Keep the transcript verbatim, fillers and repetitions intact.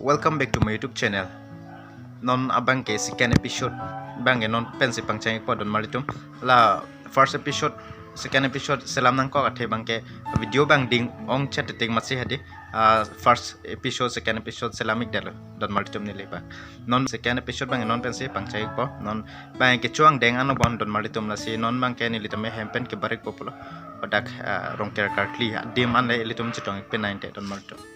Welcome back to my YouTube channel. Non abang ke second episode abang ke non pensi pangcheng-ikpo donmarlitum. La first episode, second episode selam nangkok athe abang ke video abang ding ongchet titik masi hadi. Ah, first episode, second episode selam-ikdetlo donmarlitum neli abang. Non second episode abang non pensi pangcheng-ikpo. Non abang ke chuang deng ano bon donmarlitum, lasi non abang ke nelitum ahem pen kebarik populo. Odak, ah, Rongker karkli adim anle ilitum chetong-ik penang te donmarlitum.